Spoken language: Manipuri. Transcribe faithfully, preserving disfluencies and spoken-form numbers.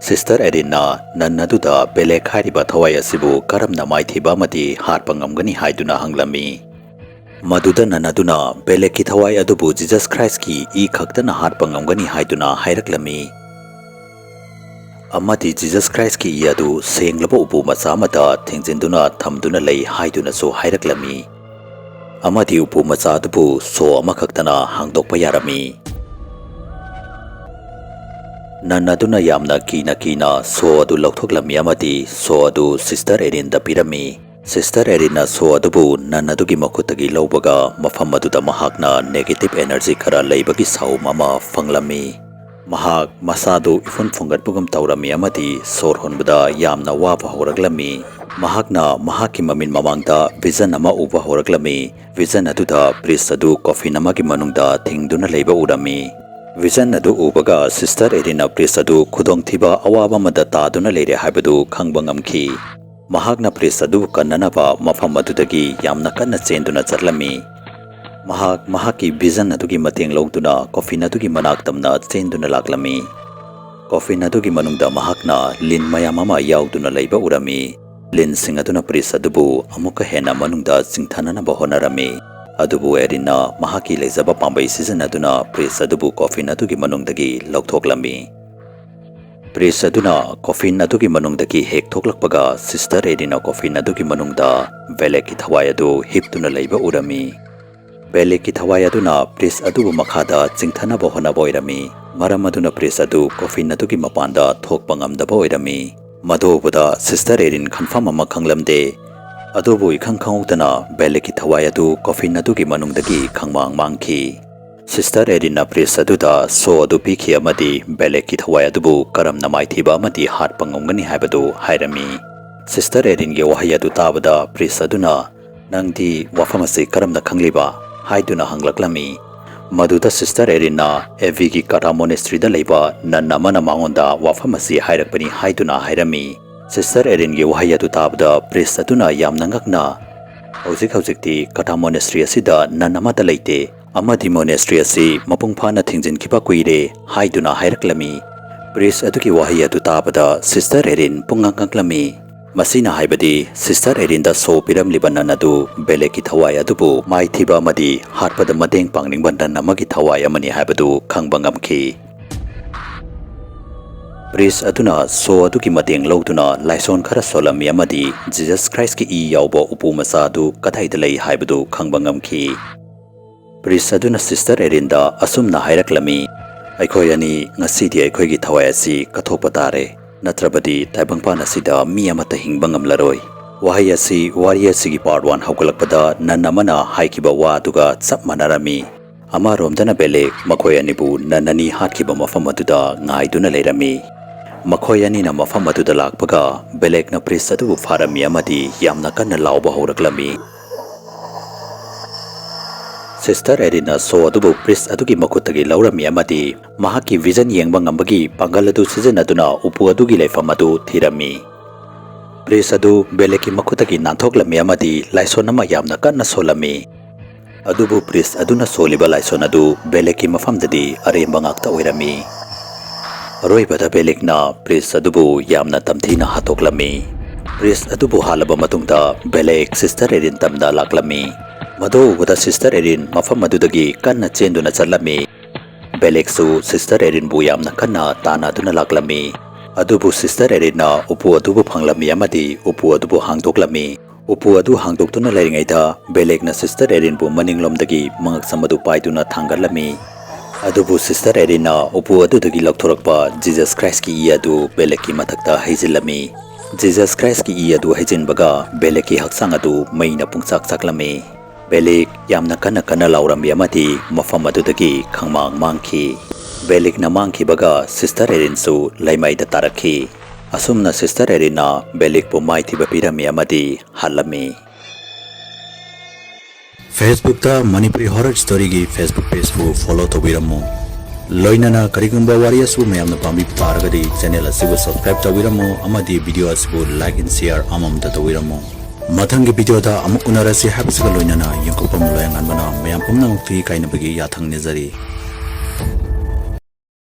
ꯁꯤꯁꯇꯔ ꯑꯦꯔꯤꯟꯅ ꯅꯟ ꯑꯗꯨꯗ ꯕꯦꯂꯦꯛ ꯍꯥꯏꯔꯤꯕ ꯊꯋꯥꯏ ꯑꯁꯤꯕꯨ ꯀꯔꯝꯅ ꯃꯥꯏꯊꯤꯕ ꯑꯃꯗꯤ ꯍꯥꯠꯄ ꯉꯝꯒꯅꯤ ꯍꯥꯏꯗꯨꯅ ꯍꯪꯂꯝꯃꯤ꯫ ꯃꯗꯨꯗ ꯅꯟ ꯑꯗꯨꯅ ꯕꯦꯂꯦꯛꯀꯤ ꯊꯋꯥꯏ ꯑꯗꯨꯕꯨ ꯖꯤꯖꯁ ꯈ꯭ꯔꯥꯏꯁꯀꯤ ꯏ ꯈꯛꯇꯅ ꯍꯥꯠꯄ ꯉꯝꯒꯅꯤ ꯍꯥꯏꯗꯨꯅ ꯍꯥꯏꯔꯛꯂꯝꯃꯤ꯫ ꯑꯃꯗꯤ ꯖꯤꯖꯁ ꯈ꯭ꯔꯥꯏꯁꯀꯤ ꯏ ꯑꯗꯨ ꯁꯦꯡꯂꯕ ꯎꯄꯨ ꯃꯆꯥ ꯑꯃꯗ ꯊꯦꯡꯖꯤꯟꯗꯨꯅ ꯊꯝꯗꯨꯅ ꯂꯩ ꯍꯥꯏꯗꯨꯅꯁꯨ ꯍꯥꯏꯔꯛꯂꯝꯃꯤ꯫ ꯑꯃꯗꯤ ꯎꯄꯨ ꯃꯆꯥ ꯑꯗꯨꯕꯨ ꯁꯣ ꯑꯃꯈꯛꯇꯅ ꯍꯥꯡꯗꯣꯛꯄ ꯌꯥꯔꯝꯃꯤ꯫ ꯅꯟ ꯑꯗꯨꯅ ꯌꯥꯝꯅ ꯀꯤꯅ ꯀꯤꯅ ꯁꯣ ꯑꯗꯨ ꯂꯧꯊꯣꯛꯂꯝꯃꯤ ꯑꯃꯗꯤ ꯁꯣ ꯑꯗꯨ ꯁꯤꯁꯇꯔ ꯑꯦꯔꯤꯟꯗ ꯄꯤꯔꯝꯃꯤ꯫ ꯁꯤꯁꯇꯔ ꯑꯦꯔꯤꯟꯅ ꯁꯣ ꯑꯗꯨꯕꯨ ꯅꯟ ꯑꯗꯨꯒꯤ ꯃꯈꯨꯠꯇꯒꯤ ꯂꯧꯕꯒ ꯃꯐꯝ ꯑꯗꯨꯗ ꯃꯍꯥꯛꯅ ꯅꯦꯒꯦꯇꯤꯚ ꯑꯦꯅꯔꯖꯤ ꯈꯔ ꯂꯩꯕꯒꯤ ꯁꯥꯎꯝ ꯑꯃ ꯐꯪꯂꯝꯃꯤ꯫ ꯃꯍꯥꯛ ꯃꯁꯥꯗꯨ ꯏꯐꯨꯟ ꯐꯨꯡꯒꯠꯄꯒꯨꯝ ꯇꯧꯔꯝꯃꯤ ꯑꯃꯗꯤ ꯁꯣꯔ ꯍꯣꯟꯕꯗ ꯌꯥꯝꯅ ꯋꯥꯕ ꯍꯧꯔꯛꯂꯝꯃꯤ꯫ ꯃꯍꯥꯛꯅ ꯃꯍꯥꯛꯀꯤ ꯃꯃꯤꯠ ꯃꯃꯥꯡꯗ ꯚꯤꯖꯟ ꯑꯃ ꯎꯕ ꯍꯧꯔꯛꯂꯝꯃꯤ꯫ ꯚꯤꯖꯟ ꯑꯗꯨꯗ ꯄ꯭ꯔꯤꯁ ꯑꯗꯨ ꯀꯣꯐꯤꯟ ꯑꯃꯒꯤ ꯃꯅꯨꯡꯗ ꯊꯤꯡꯗꯨꯅ ꯂꯩꯕ ꯎꯔꯝꯃꯤ꯫ ꯚꯤꯖꯟ ꯑꯗꯨ ꯎꯕꯒ ꯁꯤꯁꯇꯔ ꯑꯦꯔꯤꯟꯅ ꯄ꯭ꯔꯤꯁ ꯑꯗꯨ ꯈꯨꯗꯣꯡꯊꯤꯕ ꯑꯋꯥꯕ ꯑꯃꯗ ꯇꯥꯗꯨꯅ ꯂꯩꯔꯦ ꯍꯥꯏꯕꯗꯨ ꯈꯪꯕ ꯉꯝꯈꯤ꯫ ꯃꯍꯥꯛꯅ ꯄ꯭ꯔꯤꯁ ꯑꯗꯨ ꯀꯟꯅꯅꯕ ꯃꯐꯝ ꯑꯗꯨꯗꯒꯤ ꯌꯥꯝꯅ ꯀꯟꯅ ꯆꯦꯟꯗꯨꯅ ꯆꯠꯂꯝꯃꯤ꯫ ꯃꯍꯥꯛ ꯃꯍꯥꯛꯀꯤ ꯚꯤꯖꯟ ꯑꯗꯨꯒꯤ ꯃꯇꯦꯡ ꯂꯧꯗꯨꯅ ꯀꯣꯐꯤꯟ ꯑꯗꯨꯒꯤ ꯃꯅꯥꯛ ꯇꯝꯅ ꯆꯦꯟꯗꯨꯅ ꯂꯥꯛꯂꯝꯃꯤ꯫ ꯀꯣꯐꯤꯟ ꯑꯗꯨꯒꯤ ꯃꯅꯨꯡꯗ ꯃꯍꯥꯛꯅ ꯂꯤꯟ ꯃꯌꯥꯝ ꯑꯃ ꯌꯥꯎꯗꯨꯅ ꯂꯩꯕ ꯎꯔꯝꯃꯤ꯫ ꯂꯤꯟꯁꯤꯡ ꯑꯗꯨꯅ ꯄ꯭ꯔꯤꯁ ꯑꯗꯨꯕꯨ ꯑꯃꯨꯛꯀ ꯍꯦꯟꯅ ꯃꯅꯨꯡꯗ ꯆꯤꯡꯊꯅꯅꯕ ꯍꯣꯠꯅꯔꯝꯃꯤ꯫ ꯑꯗꯨꯕꯨ ꯑꯦꯔꯤꯟꯅ ꯃꯍꯥꯛꯀꯤ ꯂꯩꯖꯕ ꯄꯥꯝꯕꯩ ꯁꯤꯖꯤꯟꯅꯗꯨꯅ ꯄ꯭ꯔꯤꯁ ꯑꯗꯨꯕꯨ ꯀꯣꯐꯤꯟ ꯑꯗꯨꯒꯤ ꯃꯅꯨꯡꯗꯒꯤ ꯂꯧꯊꯣꯛꯂꯝꯃꯤ꯫ ꯄ꯭ꯔꯤꯁ ꯑꯗꯨꯅ ꯀꯣꯐꯤꯟ ꯑꯗꯨꯒꯤ ꯃꯅꯨꯡꯗꯒꯤ ꯍꯦꯛ ꯊꯣꯛꯂꯛꯄꯒ ꯁꯤꯁꯇꯔ ꯑꯦꯔꯤꯟꯅ ꯀꯣꯐꯤꯟ ꯑꯗꯨꯒꯤ ꯃꯅꯨꯡꯗ ꯕꯦꯂꯦꯛꯀꯤ ꯊꯋꯥꯏ ꯑꯗꯨ ꯍꯤꯞꯇꯨꯅ ꯂꯩꯕ ꯎꯔꯝꯃꯤ꯫ ꯕꯦꯂꯦꯛꯀꯤ ꯊꯋꯥꯏ ꯑꯗꯨꯅ ꯄ꯭ꯔꯤꯁ ꯑꯗꯨꯕꯨ ꯃꯈꯥꯗ ꯆꯤꯡꯊꯅꯕ ꯍꯣꯠꯅꯕ ꯑꯣꯏꯔꯝꯃꯤ꯫ ꯃꯔꯝ ꯑꯗꯨꯅ ꯄ꯭ꯔꯤꯁ ꯑꯗꯨ ꯀꯣꯐꯤꯟ ꯑꯗꯨꯒꯤ ꯃꯄꯥꯟꯗ ꯊꯣꯛꯄ ꯉꯝꯗꯕ ꯑꯣꯏꯔꯝꯃꯤ꯫ ꯃꯗꯨ ꯎꯕꯗ ꯁꯤꯁꯇꯔ ꯑꯦꯔꯤꯟ ꯈꯟꯐꯝ ꯑꯃ ꯈꯪꯂꯝꯗꯦ꯫ ꯑꯗꯨꯕꯨ ꯏꯈꯪ ꯈꯪꯍꯧꯗꯅ ꯕꯦꯂꯦꯛꯀꯤ ꯊꯋꯥꯏ ꯑꯗꯨ ꯀꯣꯐꯤꯟ ꯑꯗꯨꯒꯤ ꯃꯅꯨꯡꯗꯒꯤ ꯈꯪꯃꯥꯡ ꯃꯥꯡꯈꯤ꯫ ꯁꯤꯁꯇꯔ ꯑꯦꯔꯤꯟꯅ ꯄ꯭ꯔꯤꯁ ꯑꯗꯨꯗ ꯁꯣ ꯑꯗꯨ ꯄꯤꯈꯤ ꯑꯃꯗꯤ ꯕꯦꯂꯦꯛꯀꯤ ꯊꯋꯥꯏ ꯑꯗꯨꯕꯨ ꯀꯔꯝꯅ ꯃꯥꯏꯊꯤꯕ ꯑꯃꯗꯤ ꯍꯥꯠꯄ ꯉꯝꯒꯅꯤ ꯍꯥꯏꯕꯗꯨ ꯍꯥꯏꯔꯝꯃꯤ꯫ ꯁꯤꯁꯇꯔ ꯑꯦꯔꯤꯟꯒꯤ ꯋꯥꯍꯩ ꯑꯗꯨ ꯇꯥꯕꯗ ꯄ꯭ꯔꯤꯁ ꯑꯗꯨꯅ, "ꯅꯪꯗꯤ ꯋꯥꯐꯝ ꯑꯁꯤ ꯀꯔꯝꯅ ꯈꯪꯂꯤꯕ?" ꯍꯥꯏꯗꯨꯅ ꯍꯪꯂꯛꯂꯝꯃꯤ꯫ ꯃꯗꯨꯗ ꯁꯤꯁꯇꯔ ꯑꯦꯔꯤꯟꯅ ꯑꯦꯚꯤꯒꯤ ꯀꯥꯇꯥ ꯃꯣꯅꯦꯁꯇ꯭ꯔꯤꯗ ꯂꯩꯕ ꯅꯟ ꯑꯃꯅ ꯃꯉꯣꯟꯗ ꯋꯥꯐꯝ ꯑꯁꯤ ꯍꯥꯏꯔꯛꯄꯅꯤ ꯍꯥꯏꯗꯨꯅ ꯍꯥꯏꯔꯝꯃꯤ꯫ ꯁꯤꯁꯇꯔ ꯑꯦꯔꯤꯟꯒꯤ ꯋꯥꯍꯩ ꯑꯗꯨ ꯇꯥꯕꯗ ꯄ꯭ꯔꯤꯁ ꯑꯗꯨꯅ ꯌꯥꯝꯅ ꯉꯛꯅ, "ꯍꯧꯖꯤꯛ ꯍꯧꯖꯤꯛꯇꯤ ꯀꯥꯇꯥ ꯃꯣꯅꯦꯁꯇ꯭ꯔꯤ ꯑꯁꯤꯗ ꯅꯟ ꯑꯃꯠꯇ ꯂꯩꯇꯦ, ꯑꯃꯗꯤ ꯃꯣꯅꯦꯁꯇ꯭ꯔꯤ ꯑꯁꯤ ꯃꯄꯨꯡ ꯐꯥꯅ ꯊꯤꯡꯖꯤꯟꯈꯤꯕ ꯀꯨꯏꯔꯦ" ꯍꯥꯏꯗꯨꯅ ꯍꯥꯏꯔꯛꯂꯝꯃꯤ꯫ ꯄ꯭ꯔꯤꯁ ꯑꯗꯨꯒꯤ ꯋꯥꯍꯩ ꯑꯗꯨ ꯇꯥꯕꯗ ꯁꯤꯁꯇꯔ ꯑꯦꯔꯤꯟ ꯄꯨꯡꯉꯛ ꯉꯛꯂꯝꯃꯤ꯫ ꯃꯁꯤꯅ ꯍꯥꯏꯕꯗꯤ ꯁꯤꯁꯇꯔ ꯑꯦꯔꯤꯟꯗ ꯁꯣ ꯄꯤꯔꯝꯂꯤꯕ ꯅꯟ ꯑꯗꯨ ꯕꯦꯂꯦꯛꯀꯤ ꯊꯋꯥꯏ ꯑꯗꯨꯕꯨ ꯃꯥꯏꯊꯤꯕ ꯑꯃꯗꯤ ꯍꯥꯠꯄꯗ ꯃꯇꯦꯡ ꯄꯥꯡꯅꯤꯡꯕ ꯅꯟ ꯑꯃꯒꯤ ꯊꯋꯥꯏ ꯑꯃꯅꯤ ꯍꯥꯏꯕꯗꯨ ꯈꯪꯕ ꯉꯝꯈꯤ꯫ ꯄ꯭ꯔꯤꯁ ꯑꯗꯨꯅ ꯁꯣ ꯑꯗꯨꯒꯤ ꯃꯇꯦꯡ ꯂꯧꯗꯨꯅ ꯂꯥꯏꯁꯣꯟ ꯈꯔ ꯁꯣꯜꯂꯝꯃꯤ ꯑꯃꯗꯤ ꯖꯤꯖꯁ ꯈ꯭ꯔꯥꯏꯁꯀꯤ ꯏ ꯌꯥꯎꯕ ꯎꯄꯨ ꯃꯆꯥ ꯑꯗꯨ ꯀꯗꯥꯏꯗ ꯂꯩ ꯍꯥꯏꯕꯗꯨ ꯈꯪꯕ ꯉꯝꯈꯤ꯫ ꯄ꯭ꯔꯤꯁ ꯑꯗꯨꯅ ꯁꯤꯁꯇꯔ ꯑꯦꯔꯤꯟꯗ ꯑꯁꯨꯝꯅ ꯍꯥꯏꯔꯛꯂꯝꯃꯤ, "ꯑꯩꯈꯣꯏ ꯑꯅꯤ ꯉꯁꯤꯗꯤ ꯑꯩꯈꯣꯏꯒꯤ ꯊꯋꯥꯏ ꯑꯁꯤ ꯀꯠꯊꯣꯛꯄ ꯇꯥꯔꯦ, ꯅꯠꯇ꯭ꯔꯕꯗꯤ ꯇꯥꯏꯕꯪꯄꯥꯟ ꯑꯁꯤꯗ ꯃꯤ ꯑꯃꯠꯇ ꯍꯤꯡꯕ ꯉꯝꯂꯔꯣꯏ꯫" ꯋꯥꯍꯩ ꯑꯁꯤ ꯋꯥꯔꯤ ꯑꯁꯤꯒꯤ ꯄꯥꯔꯠ ꯋꯥꯟ ꯍꯧꯒꯠꯂꯛꯄꯗ ꯅꯟ ꯑꯃꯅ ꯍꯥꯏꯈꯤꯕ ꯋꯥ ꯑꯗꯨꯒ ꯆꯞ ꯃꯥꯟꯅꯔꯝꯃꯤ꯫ ꯑꯃꯔꯣꯝꯗꯅ ꯕꯦꯂꯦꯛ ꯃꯈꯣꯏ ꯑꯅꯤꯕꯨ ꯅꯟ ꯑꯅꯤ ꯍꯥꯠꯈꯤꯕ ꯃꯐꯝ ꯑꯗꯨꯗ ꯉꯥꯏꯗꯨꯅ ꯂꯩꯔꯝꯃꯤ꯫ ꯃꯈꯣꯏ ꯑꯅꯤꯅ ꯃꯐꯝ ꯑꯗꯨꯗ ꯂꯥꯛꯄꯒ ꯕꯦꯂꯦꯛꯅ ꯄ꯭ꯔꯤꯁ ꯑꯗꯨꯕꯨ ꯐꯥꯔꯝꯃꯤ ꯑꯃꯗꯤ ꯌꯥꯝꯅ ꯀꯟꯅ ꯂꯥꯎꯕ ꯍꯧꯔꯛꯂꯝꯃꯤ꯫ ꯁꯤꯁꯇꯔ ꯑꯦꯔꯤꯟꯅ ꯁꯣ ꯑꯗꯨꯕꯨ ꯄ꯭ꯔꯤꯁ ꯑꯗꯨꯒꯤ ꯃꯈꯨꯠꯇꯒꯤ ꯂꯧꯔꯝꯃꯤ ꯑꯃꯗꯤ ꯃꯍꯥꯛꯀꯤ ꯚꯤꯖꯟ ꯌꯦꯡꯕ ꯉꯝꯕꯒꯤ ꯄꯥꯡꯒꯜ ꯑꯗꯨ ꯁꯤꯖꯤꯟꯅꯗꯨꯅ ꯎꯄꯨ ꯑꯗꯨꯒꯤ ꯂꯩꯐꯝ ꯑꯗꯨ ꯊꯤꯔꯝꯃꯤ꯫ ꯄ꯭ꯔꯤꯁ ꯑꯗꯨ ꯕꯦꯂꯦꯛꯀꯤ ꯃꯈꯨꯠꯇꯒꯤ ꯅꯥꯟꯊꯣꯛꯂꯝꯃꯤ ꯑꯃꯗꯤ ꯂꯥꯏꯁꯣꯟ ꯑꯃ ꯌꯥꯝꯅ ꯀꯟꯅ ꯁꯣꯜꯂꯝꯃꯤ꯫ ꯑꯗꯨꯕꯨ ꯄ꯭ꯔꯤꯁ ꯑꯗꯨꯅ ꯁꯣꯜꯂꯤꯕ ꯂꯥꯏꯁꯣꯟ ꯑꯗꯨ ꯕꯦꯂꯦꯛꯀꯤ ꯃꯐꯝꯗꯗꯤ ꯑꯔꯦꯝꯕ ꯉꯥꯛꯇ ꯑꯣꯏꯔꯝꯃꯤ꯫ ꯑꯔꯣꯏꯕꯗ ꯕꯦꯂꯦꯛꯅ ꯄ꯭ꯔꯤꯁ ꯑꯗꯨꯕꯨ ꯌꯥꯝꯅ ꯇꯝꯊꯤꯅ ꯍꯥꯠꯇꯣꯛꯂꯝꯃꯤ꯫ ꯄ꯭ꯔꯤꯁ ꯑꯗꯨꯕꯨ ꯍꯥꯠꯂꯕ ꯃꯇꯨꯡꯗ ꯕꯦꯂꯦꯛ ꯁꯤꯁꯇꯔ ꯑꯦꯔꯤꯟ ꯇꯝꯗ ꯂꯥꯛꯂꯝꯃꯤ꯫ ꯃꯗꯨ ꯎꯕꯗ ꯁꯤꯁꯇꯔ ꯑꯦꯔꯤꯟ ꯃꯐꯝ ꯑꯗꯨꯗꯒꯤ ꯀꯟꯅ ꯆꯦꯟꯗꯨꯅ ꯆꯠꯂꯝꯃꯤ꯫ ꯕꯦꯂꯦꯛꯁꯨ ꯁꯤꯁꯇꯔ ꯑꯦꯔꯤꯟꯕꯨ ꯌꯥꯝꯅ ꯀꯟꯅ ꯇꯥꯟꯅꯗꯨꯅ ꯂꯥꯛꯂꯝꯃꯤ꯫ ꯑꯗꯨꯕꯨ ꯁꯤꯁꯇꯔ ꯑꯦꯔꯤꯟꯅ ꯎꯄꯨ ꯑꯗꯨꯕꯨ ꯐꯪꯂꯝꯃꯤ ꯑꯃꯗꯤ ꯎꯄꯨ ꯑꯗꯨꯕꯨ ꯍꯥꯡꯗꯣꯛꯂꯝꯃꯤ꯫ ꯎꯄꯨ ꯑꯗꯨ ꯍꯥꯡꯗꯣꯛꯇꯨꯅ ꯂꯩꯔꯤꯉꯩꯗ ꯕꯦꯂꯦꯛꯅ ꯁꯤꯁꯇꯔ ꯑꯦꯔꯤꯟꯕꯨ ꯃꯅꯤꯡꯂꯣꯝꯗꯒꯤ ꯃꯉꯛꯁꯝ ꯑꯗꯨ ꯄꯥꯏꯗꯨꯅ ꯊꯥꯡꯒꯠꯂꯝꯃꯤ꯫ ꯑꯗꯨꯕꯨ ꯁꯤꯁꯇꯔ ꯑꯦꯔꯤꯟꯅ ꯎꯄꯨ ꯑꯗꯨꯗꯒꯤ ꯂꯧꯊꯣꯔꯛꯄ ꯖꯤꯖꯁ ꯈ꯭ꯔꯥꯏꯁꯀꯤ ꯏ ꯑꯗꯨ ꯕꯦꯂꯦꯛꯀꯤ ꯃꯊꯛꯇ ꯍꯩꯖꯤꯜꯂꯝꯃꯤ꯫ ꯖꯤꯖꯁ ꯈ꯭ꯔꯥꯏꯁꯀꯤ ꯏ ꯑꯗꯨ ꯍꯩꯖꯤꯟꯕꯒ ꯕꯦꯂꯦꯛꯀꯤ ꯍꯛꯆꯥꯡ ꯑꯗꯨ ꯃꯩꯅ ꯄꯨꯡꯆꯥꯛ ꯆꯥꯛꯂꯝꯃꯤ꯫ ꯕꯦꯂꯦꯛ ꯌꯥꯝꯅ ꯀꯟꯅ ꯀꯟꯅ ꯂꯥꯎꯔꯝꯃꯤ ꯑꯃꯗꯤ ꯃꯐꯝ ꯑꯗꯨꯗꯒꯤ ꯈꯪꯃꯥꯡ ꯃꯥꯡꯈꯤ꯫ ꯕꯦꯂꯦꯛꯅ ꯃꯥꯡꯈꯤꯕꯒ ꯁꯤꯁꯇꯔ ꯑꯦꯔꯤꯟꯁꯨ ꯂꯩꯃꯥꯏꯗ ꯇꯥꯔꯛꯈꯤ꯫ ꯑꯁꯨꯝꯅ ꯁꯤꯁꯇꯔ ꯑꯦꯔꯤꯟꯅ ꯕꯦꯂꯦꯛꯄꯨ ꯃꯥꯏꯊꯤꯕ ꯄꯤꯔꯝꯃꯤ ꯑꯃꯗꯤ ꯍꯥꯠꯂꯝꯃꯤ꯫ Facebookꯇ ꯃꯅꯤꯄꯨꯔꯤ ꯍꯣꯔꯔ ꯁ꯭ꯇꯣꯔꯤꯒꯤ Facebook pageꯄꯨ follow ꯇꯧꯕꯤꯔꯝꯃꯨ꯫ ꯂꯣꯏꯅꯅ ꯀꯔꯤꯒꯨꯝꯕ ꯋꯥꯔꯤ ꯑꯁꯤꯕꯨ ꯃꯌꯥꯝꯅ ꯄꯥꯝꯕꯤꯕ ꯇꯥꯔꯒꯗꯤ channel ꯑꯁꯤꯕꯨ subscribe ꯇꯧꯕꯤꯔꯝꯃꯨ ꯑꯃꯗꯤ video ꯑꯁꯤꯕꯨ like and share ꯑꯃꯃꯝꯇ ꯇꯧꯕꯤꯔꯝꯃꯨ꯫ ꯃꯊꯪꯒꯤ videoꯗ ꯑꯃꯨꯛ ꯎꯅꯔꯁꯤ ꯍꯥꯏꯕꯁꯤꯒ ꯂꯣꯏꯅꯅ ꯌꯦꯡꯊꯣꯛꯄꯝ ꯂꯣꯌꯥꯉꯥꯟꯕꯅ ꯃꯌꯥꯝ ꯄꯨꯝꯅꯃꯛꯇꯒꯤ ꯀꯥꯏꯅꯕꯒꯤ ꯌꯥꯊꯪ ꯅꯤꯖꯔꯤ꯫